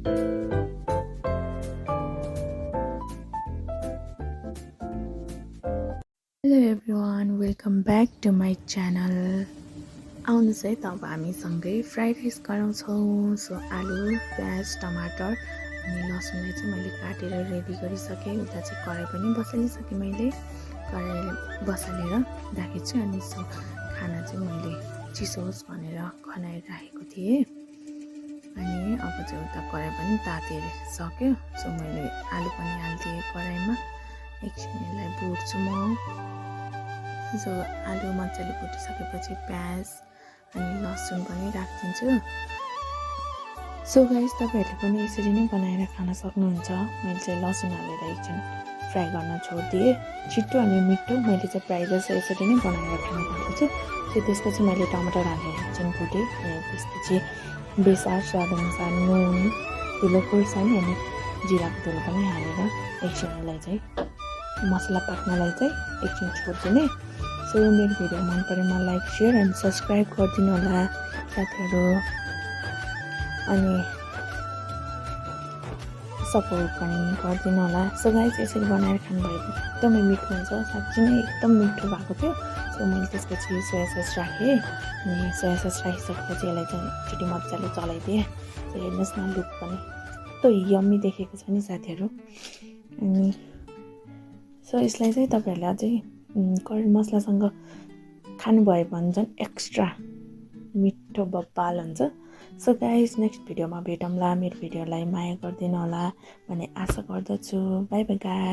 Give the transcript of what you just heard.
Hello everyone, welcome back to my channel. आउनुहोस् है त अब हामी सँगै फ्राइड राइस गराउँछौँ। सो आलु, प्याज, टमाटर अनि लसुनलाई चाहिँ मैले काटेर रेडी गरिसकेँ। उता चाहिँ कराई पनि बसालिसकेँ। मैले कराई बसालेर राखेको छु। अनि सो खाना चाहिँ मैले चिसो होस् भनेर खनाएर राखेको थिएँ। अनि अब चाहिँ उता कराई पनि तातिसक्यो। सो मैले आलु पनि हालिदिएँ कराईमा। एकछिन यसलाई भुट्छु म। सो आलु मजाले भुटिसकेपछि प्याज अनि लसुन पनि राखिदिन्छु। सो गाइस, तपाईँहरूले पनि यसरी नै बनाएर खान सक्नुहुन्छ। मैले चाहिँ लसुन हालेर एकछिन फ्राई गर्न छोडिदिएँ। छिटो अनि मिठो मैले चाहिँ फ्राई राइस यसरी नै बनाएर खाने गरेको छु। त्यसपछि मैले टमाटर हालेर एकछिन भुटेँ। अनि त्यसपछि बेसार, स्वादअनुसार नुन, धुलो खोर्सानी अनि जिराको धुलो पनि हालेर एकछिन यसलाई चाहिँ मसला पाक्नलाई चाहिँ एकछिन छोडिदिने। सो मेरो भिडियो मन परेमा लाइक, सेयर एन्ड सब्सक्राइब गरिदिनु होला साथीहरू। अनि सपोर्ट पनि गरिदिनु होला। सो गाइस, यसरी बनाएर खानुभयो एकदमै मिठो हुन्छ। साँच्चै नै एकदम मिठो भएको थियो। सो मैले त्यसपछि सोया सस राखेँ। अनि सोया सस राखिसकेपछि यसलाई चाहिँ एकचोटि मजाले चलाइदिएँ। सो हेर्नुहोस् न, लुक पनि कस्तो यम्मी देखेको छ नि साथीहरू। अनि सो यसलाई चाहिँ तपाईँहरूले अझै करी मसलासँग खानुभयो भने झन् एक्स्ट्रा मिठो बब्बाल हुन्छ। सो गाइस, नेक्स्ट भिडियोमा भेटौँला। मेरो भिडियोलाई माया गरिदिनु होला भन्ने आशा गर्दछु। By by guys.